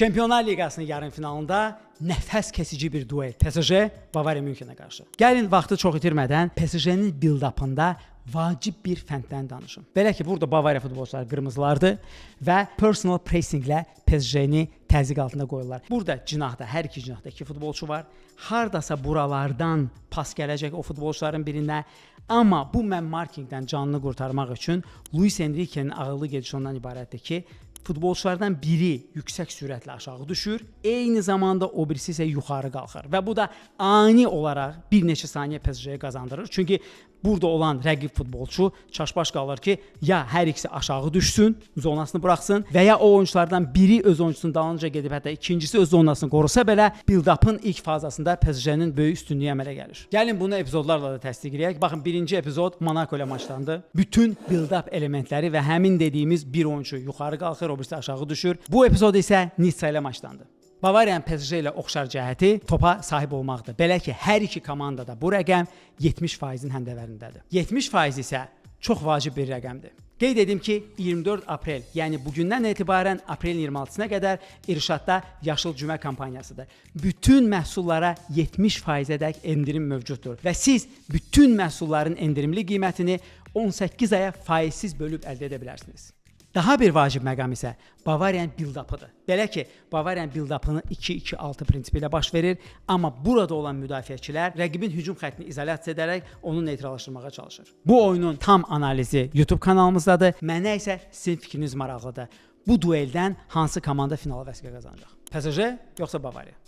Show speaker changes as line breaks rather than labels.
Çempionlar Liqasının yarım finalında nəfəs kesici bir duel. PSG Bavariya Münxenə qarşı. Gəlin vaxtı çox itirmədən PSG-nin build-up'ında vacib bir fənddən danışım. Belə ki, burada Bavariya futbolçuları qırmızılardır və personal pressinglə PSG-ni təzyiq altında qoyurlar. Burada cinahda, hər iki cinahda iki futbolçu var. Hardasa buralardan pas gələcək o futbolçuların birinə. Amma bu man markingdən canını qurtarmaq üçün Luis Enrique'nin ağıllı gedişi ondan ibarətdir ki, futbolçulardan biri yüksək sürətlə aşağı düşür, eyni zamanda o birisi isə yuxarı qalxır və bu da ani olaraq bir neçə saniyə PSG-yə qazandırır. Çünki burada olan rəqib futbolçu çaşbaş qalır ki, ya hər ikisi aşağı düşsün, zonasını buraxsın və ya o oyunçulardan biri öz oyuncusunun dalınca gedib, hətta ikincisi öz zonasını qorusa belə, build-up'ın ilk fazasında PSG-nin böyük üstünlüyü əmələ gəlir. Gəlin bunu epizodlarla da təsdiq edək. Baxın, birinci epizod Monaco ilə maçdandı. Bütün build-up elementləri və həmin dediyimiz bir oyunçu yuxarı qalxır, o birisi aşağı düşür. Bu epizod isə Nitsa ilə maçdandı. Bavariyanın PSG ilə oxşar cəhəti topa sahib olmaqdır. Belə ki, hər iki komandada bu rəqəm 70%-in həndəvərindədir. 70% isə çox vacib bir rəqəmdir. Qeyd edim ki, 24 aprel, yəni bugündən etibarən aprelin 26-sına qədər İrşadda Yaşıl Cümə kampaniyasıdır. Bütün məhsullara 70%-ədək endirim mövcuddur və siz bütün məhsulların endirimli qiymətini 18 aya faizsiz bölüb əldə edə bilərsiniz. Daha bir vacib məqam isə Bavariyanın build-up'ıdır. Belə ki, Bavariyanın build-up'ını 2-2-6 prinsipi ilə baş verir, amma burada olan müdafiəçilər rəqibin hücum xəttini izolyasiya edərək onu neytrallaşdırmağa çalışır. Bu oyunun tam analizi YouTube kanalımızdadır. Mənə isə sizin fikriniz maraqlıdır. Bu dueldən hansı komanda finala vəsiqə qazanacaq? PSG yoxsa Bavariya?